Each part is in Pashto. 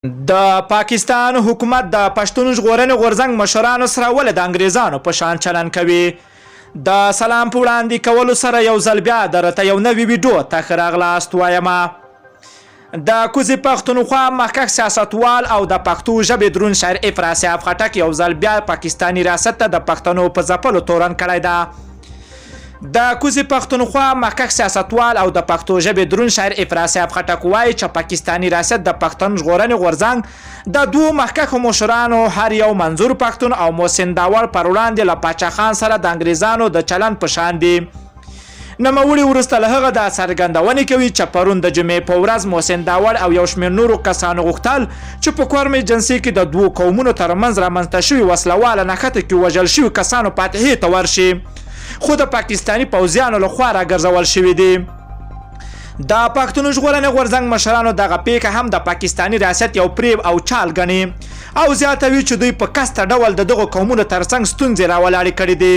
د پاکستان حکومت د پښتون ژغورنې غورځنګ مشرانو سره ولې د انګریزانو په شان چلن کوي؟ د سلام په وړاندې کولو سره یو ځل بیا درته یو نوې ویډیو ته ښه راغلاست وایم. د کوزې پښتونخوا مخکښ سیاستوال او د پښتو ژبې دروند شاعر افراسیاب خټک یو ځل بیا پاکستاني ریاست ته د پښتنو په ځپلو تورن کړی ده. د کوزې پښتونخوا مخکښ سیاستوال او د پښتو ژبې دروند شاعر افراسیاب خټک وايي چې پاکستاني ریاست د پښتون ژغورنې غورځنګ د دوو مخکښو مشرانو هر یو منظور پښتون او محسن داوړ پر وړاندې له پاچا خان سره د انګریزانو د چلند په شان دي. نوموړي وروسته له هغه دا څرګندونې کوي چې پرون د جمعې په ورځ محسن داوړ او یو شمېر نورو کسانو غوښتل چې په کورم ایجنسۍ کې د دوو قومونو ترمنځ رامنځته شوې وسله واله نښته کې وژل شوي کسانو فاتحې ته ورشي خو د پاکستاني پوځیانو له خوا راګرځول شوي دي. د پښتون ژغورنې غورځنګ مشرانو دغه پېښه هم د پاکستاني ریاست یو پریب او چال ګڼي او زیاتوي چې دوی په قصده ډول د دغو قومونو ترڅنګ ستونزې راولاړې کړې دي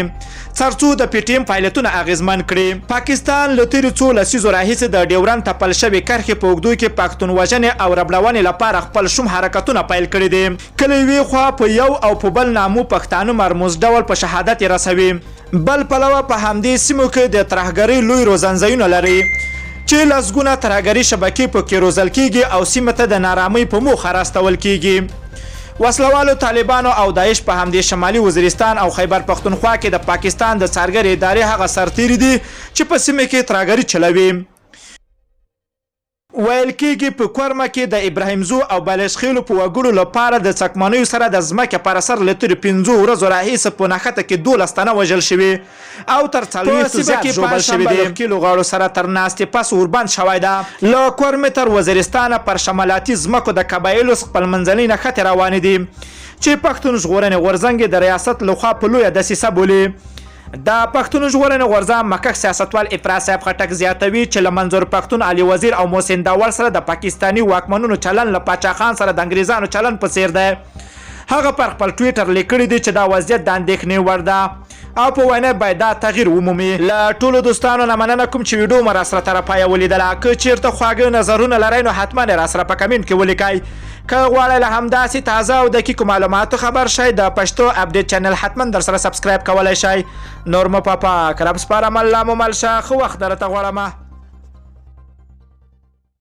ترڅو د پي ټي ایم فعالیتونه اغېزمن کړي. پاکستان له تېرو څو لسیزو راهیسې د ډیورند تپل شوې کرښې په اوږدو کې پښتون وژنې او ربړونې لپاره خپل شوم حرکتونه پیل کړي دي. که له یوې خوا په یو او په بل نامو پښتانه مرموز ډول په شهادت یې رسوي، بل پلوه په همدې سیمو کې د ترهګرۍ لوی روزنځایونه لري چې لسګونه ترهګري شبکې په کې روزل کېږي او سیمه ته د نارامۍ په موخه راستول کېږي. وسله والو طالبانو او داعش په همدې شمالي وزیرستان او خیبر پښتونخوا کې د پاکستان د څارګرې ادارې هغه سرتېري دي چې په سیمه کې ترهګري چلوي. ویل کېږي په کورمه کې د ابراهیمزو او بلشخېلو په وګړو لپاره د څکمنیو سره د ځمکې پر سر له تېرو پنځو ورځو راهیسې په نښته کې 12 تنه وژل شوي او تر 40 زیات ژوبل شوي دي. له ښکېلو غاړو سره تر ناستې پس اوربند شوی ده. له کورمې تر وزیرستانه پر شمالاتي ځمکو د قبایلو خپلمنځنۍ نښتې روانې دي چې پښتون ژغورنې غورځنګ یې د ریاست له خوا په لویه دسیسه بولي. د پښتون ژغورنې غورځنګ مخکښ سیاستوال افراسیاب خټک زیاتوي چې له منظور پښتون، علي وزیر او محسن داوړ سره د پاکستاني واکمنونو چلن له پاچا خان سره د انګریزانو چلن په څېر دی. هغه پر خپل ټویټر لیکلي دي چې دا وضعیت د اندېښنې وړ ده او په وینا باید دا تغییر ومومي. له ټولو دوستانو نه مننه کوم چې ویډیو مو راسره تر پایه ولیدله. که چیرته خواږه نظرونه لرئ نو حتما یې راسره په کمنټ کې ولیکئ. که غواړئ له همداسې تازه او دقیقو معلوماتو خبر شئ د پښتو اپډیټ چینل حتما درسره سبسکرایب کولی شئ. نور مو په پاک رب سپارم، الله مو مل شه، ښه وخت درته غواړم.